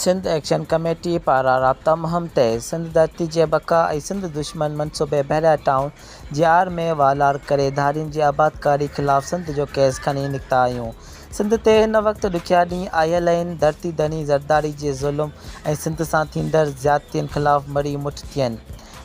Sindh action committee پاران رابطا مهم تحت سنڌ ڌرتي جي بقا ۽ سنڌ دشمن منصوبي بحريا ٽائون جي آڙ ۾ والار ڪري ڌارين جي آبادڪاري خلاف سنڌ جو ڪيس کڻي نڪتا آهيون. سنڌ تي هن وقت ڏکيا ڏينهن آيل آهن، ڌرتي ڌڻي زرداري جي ظلم ۽ سنڌ سان ٿيندڙ زيادتين خلاف مڙي مٺ ٿين.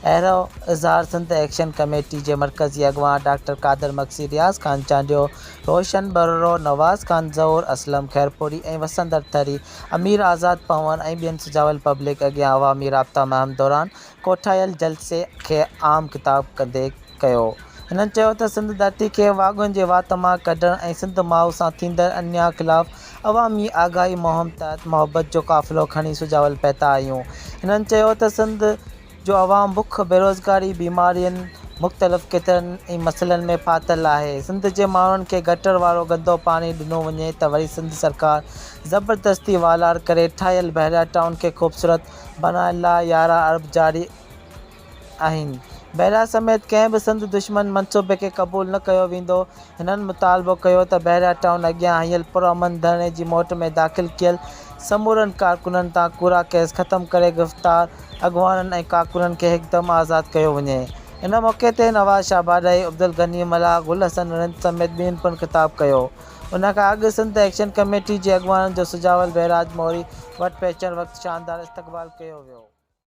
اهڙو اظهار سنڌ ايڪشن ڪميٽي جي مرڪزي اڳواڻ ڊاڪٽر قادر مگسي، رياض خان چانڊيو، روشن ٻرڙو، نواز خان زئور، اسلم خيرپوري ۽ وسندڙ ٿري، امير آزاد پنهور ۽ ٻين سجاول پبلڪ اڳيان عوامي رابطا مهم دوران ڪوٺايل جلسي کي عام خطاب ڪندي ڪيو. هنن چيو ته سنڌ ڌرتي کي واڳون جي وات مان ڪڍڻ ۽ سنڌ ماء سان ٿيندڙ انياء خلاف عوامي آگاهي مهم تحت محبت جو قافلو کڻي سجاول پهتا آهيون. هنن چيو ته سنڌ جو عوام بک، بيروزگاري، بيمارين، مختلف ڪيترن ئي مسئلن ۾ ڦاٿل آهي. سنڌ جي ماڻهن کي گٽر وارو گندو پاڻي ڏنو وڃي ته وري سنڌ سرڪار زبردستي والار ڪري ٺاهيل بحريا ٽائون کي خوبصورت بڻائڻ لاء 11 ارب جاري آهن. بحريا سميت ڪنهن به سنڌ دشمن منصوبي کي قبول نه ڪيو ويندو. هنن مطالبو ڪيو ته بحريا ٽائون اڳيان هنيل پرامن ڌرڻي جي موٽ ۾ داخل ڪيل سمورن ڪارڪنن تان ڪوڙا ڪيس ختم ڪري گرفتار اڳواڻن ۽ ڪارڪنن کي هڪدم آزاد ڪيو وڃي. ان موقعي تي نواز شاهه ڀاڏائي، عبدالغني ملاح، گل حسن رند سميت ٻين پڻ خطاب ڪيو. ان کان اڳ سنڌ ايڪشن ڪميٽي جي اڳواڻن جو سجاول بئراج موري وٽ پهچڻ وقت شاندار استقبال ڪيو ويو.